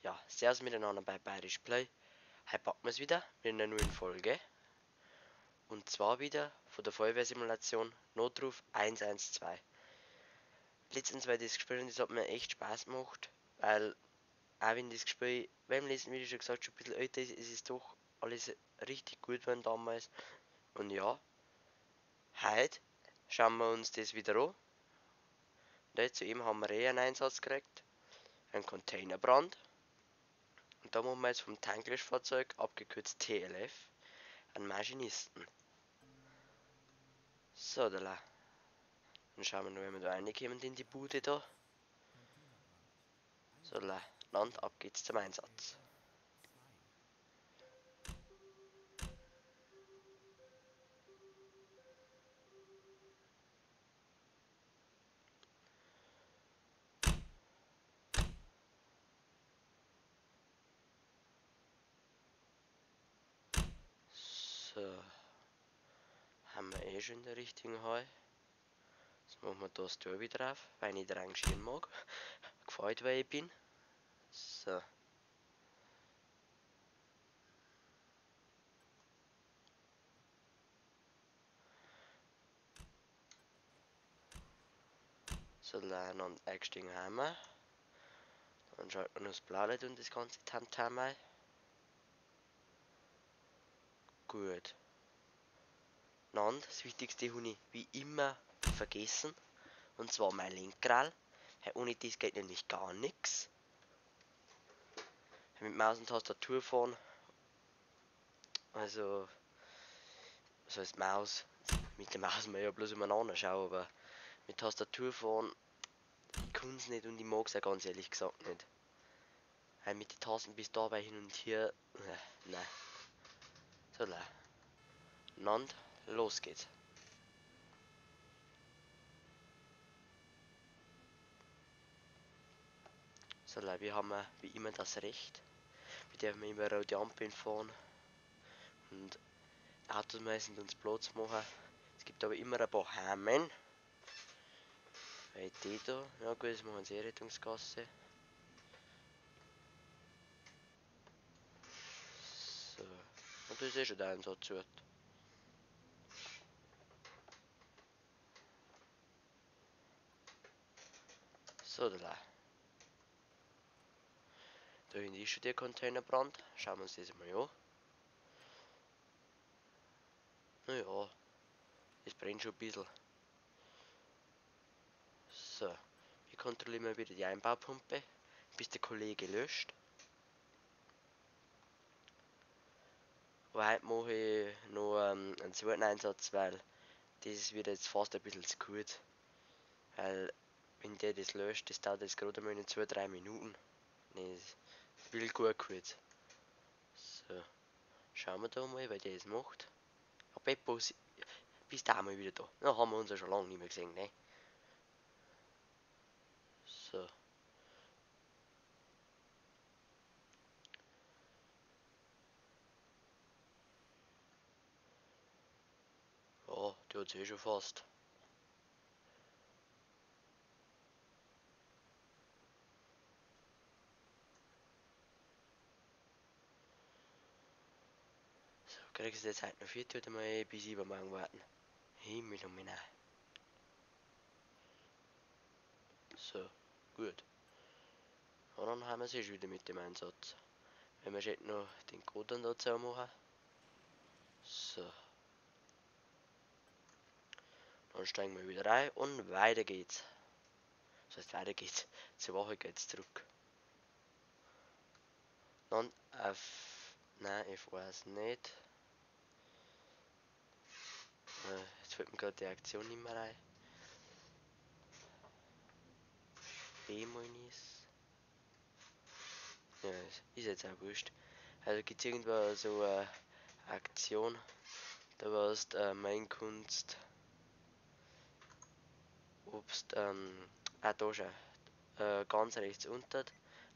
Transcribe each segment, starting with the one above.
Ja, servus miteinander bei Bayerisch Play. Heute packen wir es wieder mit einer neuen Folge. Und zwar wieder von der Feuerwehrsimulation Notruf 112. Letztens, weil das gespielt und das hat mir echt Spaß gemacht, weil auch wenn das Spiel, wie im letzten Video schon gesagt, schon ein bisschen älter ist, es ist doch alles richtig gut geworden damals. Und ja, heute schauen wir uns das wieder an. Und jetzt soeben haben wir eh einen Einsatz gekriegt, einen Containerbrand. Und da machen wir jetzt vom Tanklöschfahrzeug, abgekürzt TLF, einen Maschinisten. So, da la. Dann schauen wir noch, wenn wir da reinkommen in die Bude da. So, da la. Und ab geht's zum Einsatz. So, haben wir eh schon in der richtigen Heu. Jetzt machen wir da das Tor wieder drauf, weil ich nicht rangieren mag. Gefällt, weil ich bin. So. So, dann eingestiegen haben wir. Dann schalten wir noch das Blaulicht und das ganze Tamtam ein. Gut. Dann, das Wichtigste habe ich wie immer vergessen. Und zwar mein Lenkrad. Weil ohne das geht nämlich gar nix. Mit Maus und Tastatur fahren. Also, was heißt Maus? Mit der Maus muss man ja bloß umeinander schauen, aber mit Tastatur fahren, ich kann's nicht und ich mag's auch ganz ehrlich gesagt nicht. Weil mit den Tasten bis dabei hin und her, nein. So, la. Und los geht's. So, la, wir haben wie immer das Recht. Wir dürfen immer rote Ampeln fahren und Autos müssen uns Platz machen. Es gibt aber immer ein paar Hamen. Weil die da, ja gut, das machen sie eh Rettungsgasse. So, und das ist eh schon der Einsatzort. So, da. Da hinten ist schon der Containerbrand. Schauen wir uns das mal an. Naja, es brennt schon ein bisschen. So, wir kontrollieren mal wieder die Einbaupumpe, bis der Kollege löscht. Aber heute mache ich noch einen zweiten Einsatz, weil das ist wieder jetzt fast ein bisschen zu kurz. Weil, wenn der das löscht, das dauert jetzt gerade mal in 2-3 Minuten. Nee, das will gut kurz. So, schauen wir da mal, wer der das macht. Ja, Beppo, bist du auch mal wieder da. Na, haben wir uns ja schon lange nicht mehr gesehen, ne? So. Ja, die hat's eh schon fast. So, kriegst du jetzt heute noch 4 oder mal bis übermorgen warten? Himmel und Männer. So, gut. Und dann haben wir es eh schon wieder mit dem Einsatz. Wenn wir jetzt noch den Code dann dazu machen. So. Dann steigen wir wieder rein und weiter geht's. Das heißt, weiter geht's. Zur Woche geht's zurück. Dann auf. Nein, ich weiß nicht. Jetzt fällt mir gerade die Aktion nicht mehr rein. B mal ist. Ja, ist jetzt auch wurscht. Also gibt's irgendwo so eine Aktion, da warst mein Kunst, obst, da schon, ganz rechts unten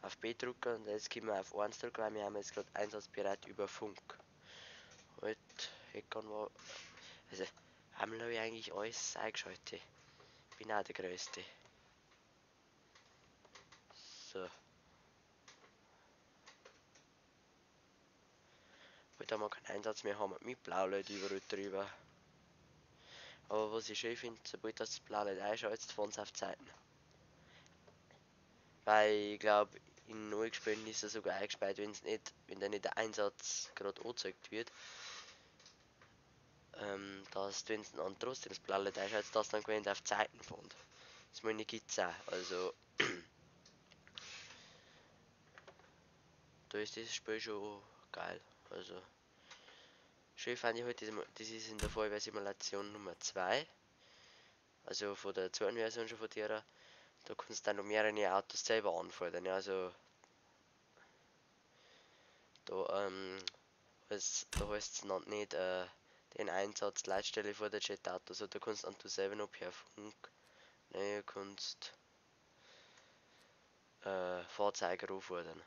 auf B drücken und jetzt können wir auf 1 drücken, weil wir haben jetzt gerade einsatzbereit über Funk. Halt, ich kann mal, also, einmal habe ich eigentlich alles eingeschaltet. Bin auch der Größte. So. Heute haben wir keinen Einsatz mehr, haben wir mit Blaulicht überall drüber. Aber was ich schön finde, sobald das Blaulicht einschaltet, fahren sie auf Zeiten. Weil ich glaube, in Neugespielen ist er sogar eingespielt, wenn da nicht der Einsatz gerade angezeigt wird. Dass wenn es dann trotzdem das Blaulicht einschaltet, dass dann gewinnt auf Zeiten fährt. Das meine ich gibt's auch. Also da ist dieses Spiel schon geil. Also schön fand ich halt, das ist in der Feuerwehrsimulation Nummer 2. Also von der zweiten Version schon von der. Da kannst du dann noch mehrere Autos selber anfordern. Ja, also da, da heißt es noch nicht den Einsatz Leitstelle vor der Jet-Auto, also da kannst du selber noch per Funk, ne, kannst Fahrzeuge anfordern.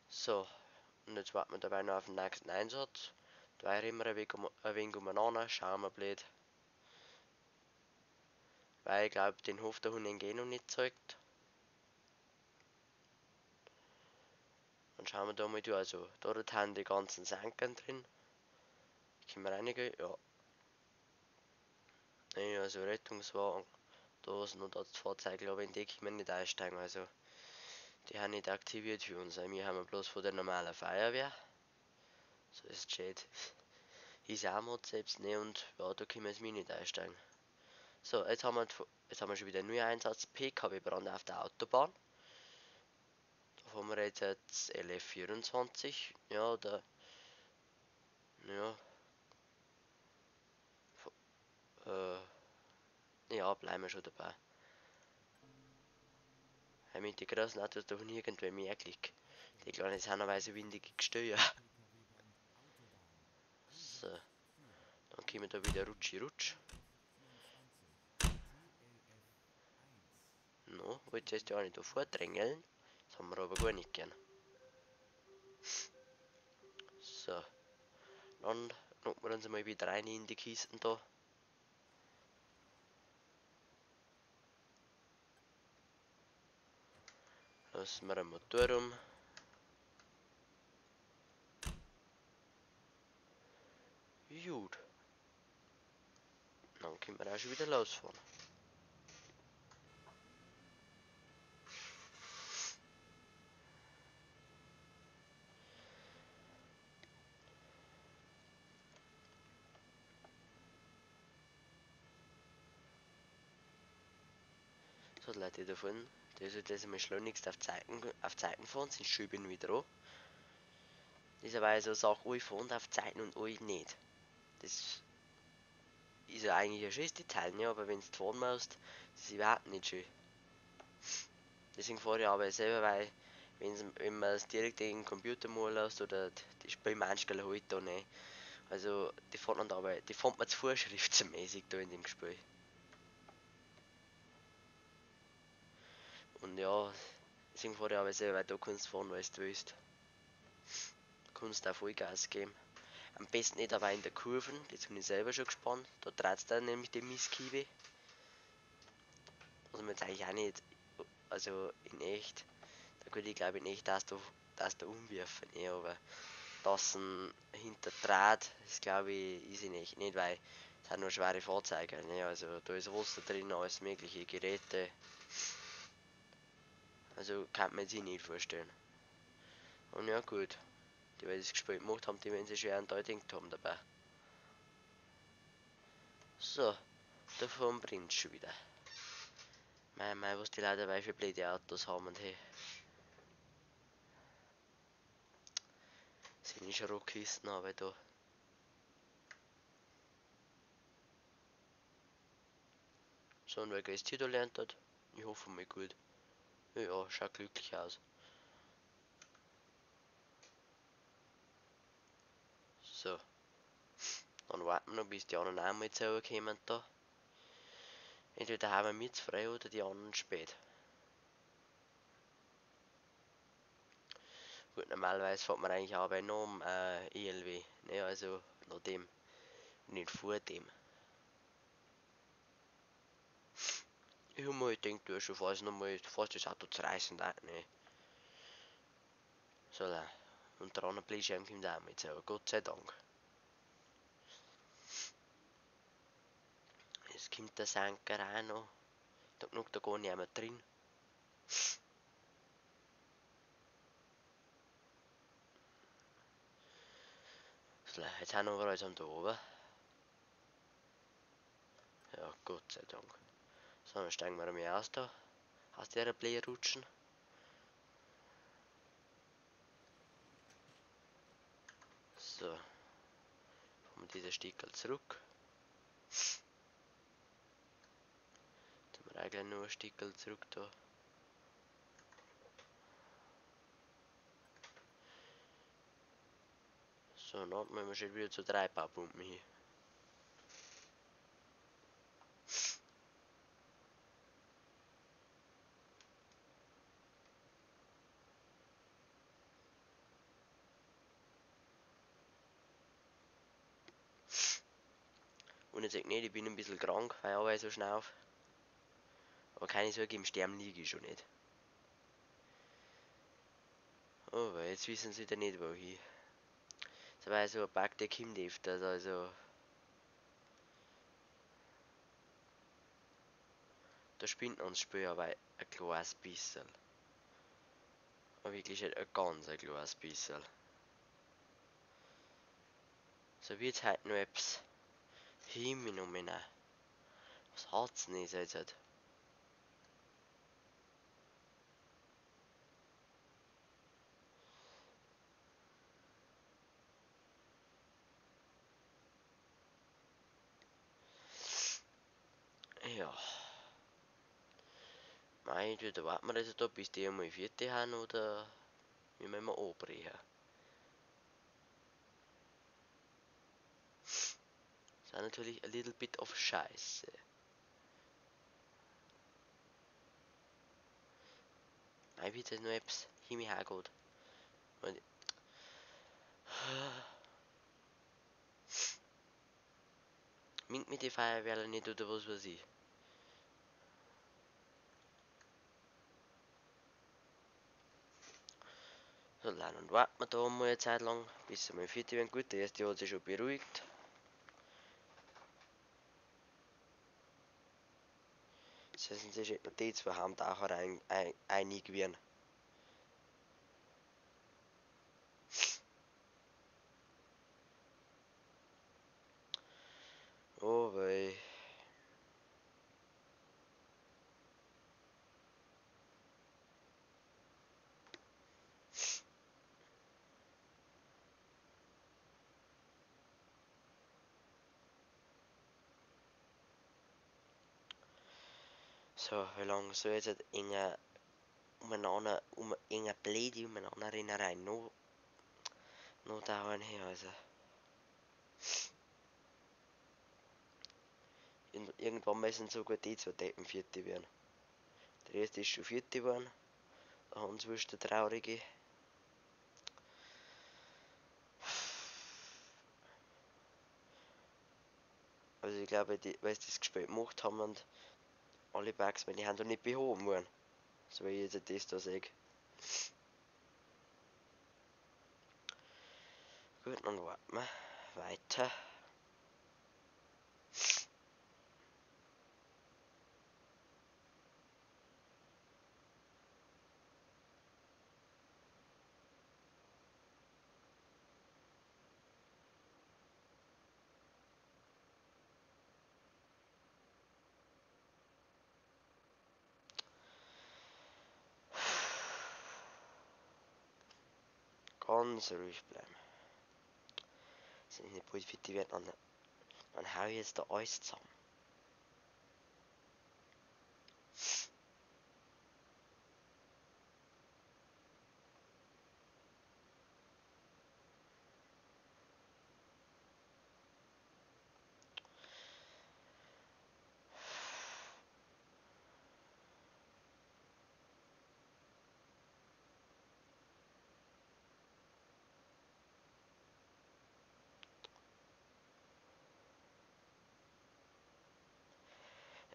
So, und jetzt warten wir dabei noch auf den nächsten Einsatz. Da rennen wir ein wenig umeinander, schauen wir blöd. Weil ich glaub, den Hof da unten eh noch nicht gezeigt. Dann schauen wir da mal durch. Also, da haben die ganzen Senken drin. Können wir reingehen? Ja. Nee, also Rettungswagen. Da sind noch das Fahrzeug, glaube ich, in die können wir nicht einsteigen. Also, die haben nicht aktiviert für uns. Wir haben bloß von der normalen Feuerwehr. So ist es schön. Ist auch Mod selbst, ne? Und ja, da können wir jetzt nicht einsteigen. So, jetzt haben wir schon wieder einen neuen Einsatz. PKW-Brand auf der Autobahn. Da haben wir jetzt LF24. Ja, da. Ja. Ja, bleiben wir schon dabei. Weil mit den großen Autos da nirgendwo mehr Klick. Die kleinen sind aber so windige Gesteuer. So. Dann kommen wir da wieder rutschi rutsch. No, wollte jetzt ja auch nicht da vordrängeln. Das haben wir aber gar nicht gern. So. Dann knocken wir uns mal wieder rein in die Kisten da. Lassen wir den Motor um. Gut. Dann können wir auch schon wieder losfahren. So, die Leute da vorne, die sollten jetzt mal schleunigst auf Zeiten fahren, sind schön wieder an. Das ist aber so eine Sache, alle fahren auf Zeiten und alle nicht. Das ist ja eigentlich ein schönes Detail, ne? Aber wenn du fahren musst, das ist überhaupt nicht schön. Deswegen fahre ich aber selber, weil wenn man es direkt in den Computer mal lässt oder die Spielmannschaft halt da nicht. Also die fahren dann aber, die fährt man zu vorschriftsmäßig da in dem Spiel. Und ja, deswegen fahre ich aber selber, weil da kannst du fahren, was du willst. Du kannst auch Vollgas geben. Am besten nicht aber in der Kurven, das bin ich selber schon gespannt. Da dreht's dann nämlich die Misskiebe. Also man jetzt eigentlich auch nicht, also in echt, da könnte ich glaube ich nicht, dass du umwerfen, ne, aber das hinter Draht, das glaube ich, ist in echt nicht, weil es sind nur schwere Fahrzeuge, ne, also da ist Wasser drin, alles mögliche Geräte. Also kann man sich nicht vorstellen. Und ja gut, die, die das gespielt gemacht haben, die werden sich schwer an da gedacht haben dabei. So, davon brennt schon wieder. Mei, mei, was die Leute dabei für blöde Autos haben und hey. Sind schon Rockkisten, aber da. So, und wer jetzt hier da lernt hat, ich hoffe mal gut. Ja, schaut glücklich aus. So. Dann warten wir noch, bis die anderen auch mal zukommen da. Entweder haben wir mit frei oder die anderen spät. Gut, normalerweise fährt man eigentlich auch bei einem ELW, ne, also nach dem, nicht vor dem. Ich hab mir gedacht, du hast schon fast noch mal, fast das Auto zerreißen, ne. So, da. Und der andere Bleischirm kommt auch mit, aber Gott sei Dank. Jetzt kommt der Senker auch noch. Da genug, da gar nicht mehr drin. So, jetzt haben wir uns da oben. Ja, Gott sei Dank. So, dann steigen wir mal aus da. Aus der Bleirutschen. So. Fahren wir diese Stickel zurück. Dann haben wir eigentlich nur ein Stickel zurück da. So, dann müssen wir schon wieder zu 3 Baupumpen hier. Und jetzt sag nicht, ich bin ein bisschen krank, weil ich so schnauf. Aber keine Sorge, im Sterben liege ich schon nicht. Oh, weil jetzt wissen sie wieder nicht, wo ich. Das war ja so ein Bug, der kommt öfters, also. Da spinnt uns Spiel aber ein kleines bisschen. Aber wirklich ein ganz ein kleines bisschen. So wird's halt noch etwas. Himmel um mich. Was hat's denn jetzt halt? Ja. Mei, da warten wir jetzt da, bis die einmal vierte haben oder wir müssen wir anbrechen. Das ist natürlich a little bit of Scheiße. Mei, wie das noch etwas hin und her geht. Und mingt mir die Feuerwehr nicht oder was weiß ich. So, dann und warten wir da mal eine Zeit lang, bis sie mal fertig werden. Gut, der erste hat sich schon beruhigt. Jetzt müssen sich noch die zwei haben da auch rein, einig werden. Oh wei. So, wie lange soll jetzt halt enger umeinander, um enger blöde umeinander Rennerei noch dauern her, also. Irgendwann müssen sogar die zwei Deppen vierte werden. Der erste ist schon vierte geworden. Der Hans Wurst, der Traurige. Also ich glaube, die, weil sie das Gespräch gemacht haben und alle Bugs, wenn die haben da nicht behoben worden. So wie ich jetzt das da sehe. Gut, dann warten wir weiter. Ganz ruhig bleiben. Sind nicht bald fertig werden, dann hau ich jetzt da alles zusammen.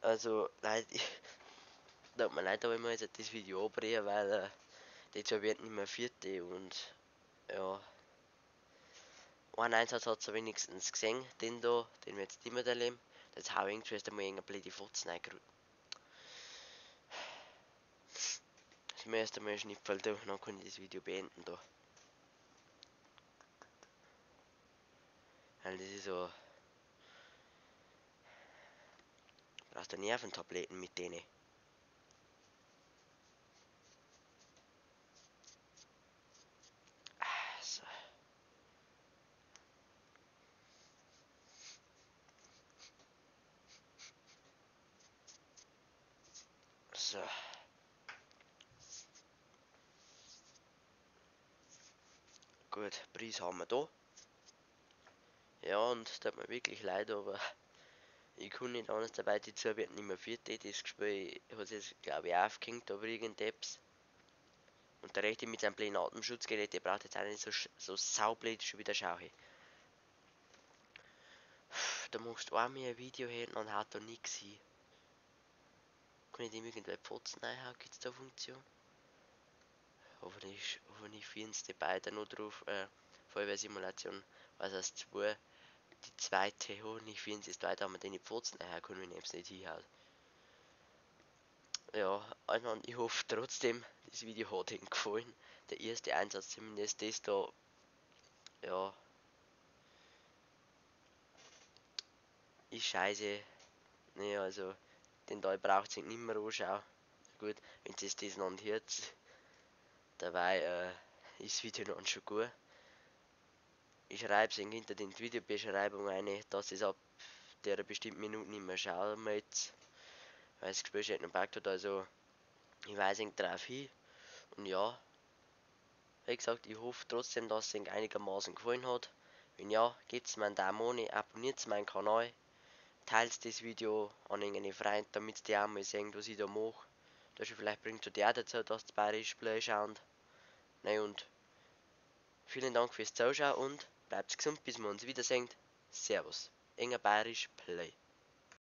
Also, leid, ich, tut mir leid, aber ich muss jetzt das Video abbrechen, weil die zwei werden nicht mehr vierte und Ja. Einen Einsatz hat sie wenigstens gesehen, den da, den wir jetzt nicht mehr erleben. Jetzt hau ich zuerst einmal irgendeine blöde Fotzen rein. Das mir erst einmal ein Schnipfel da, dann kann ich das Video beenden da. Weil das ist so. Brauchst du Nerventabletten mit denen. So. So. Gut, Preis haben wir da. Ja, und es tut mir wirklich leid, aber ich kann nicht anders dabei, die zwei wird nicht mehr vierte. Das Gespräch hat jetzt, glaube ich, aufgehängt, aber irgendetwas. Und der Rechte mit seinem blöden Atemschutzgerät, der braucht jetzt auch nicht so saublöd schon wieder schauen. Da machst du einmal ein Video hin und dann haut da nix hin. Kann ich dem irgendwelche Pfotzen reinhauen? Gibt's da Funktion? Hoffentlich finden die beiden noch drauf. Feuerwehrsimulation, was heißt 2? Die zweite, hoffentlich finden sie es weiter, haben wir den Pfotzen reinhauen können, wenn ich es nicht hinhaut. Ja, also ich hoffe trotzdem, das Video hat Ihnen gefallen. Der erste Einsatz zumindest, das da, ja, ist scheiße. Nee, also, den da braucht sich nicht mehr anschauen. Gut, wenn es das noch hört, dabei ist das Video noch schon gut. Ich schreibe es hinter den Videobeschreibung rein, dass es ab der bestimmten Minute nicht mehr schauen möchte. Weil das Gespräch noch gepackt hat, also ich weise ihn darauf hin. Und ja, wie gesagt, ich hoffe trotzdem, dass es Ihnen einigermaßen gefallen hat. Wenn ja, gebt mir einen Daumen hoch, abonniert meinen Kanal, teilt das Video an irgendeine Freund, damit die auch mal sehen, was ich da mache. Das vielleicht bringt es die auch dazu, dass die Bayerisch Play schauen. Nein, und vielen Dank fürs Zuschauen und bleibt gesund, bis wir uns wiedersehen. Servus, Enger Bayerisch Play.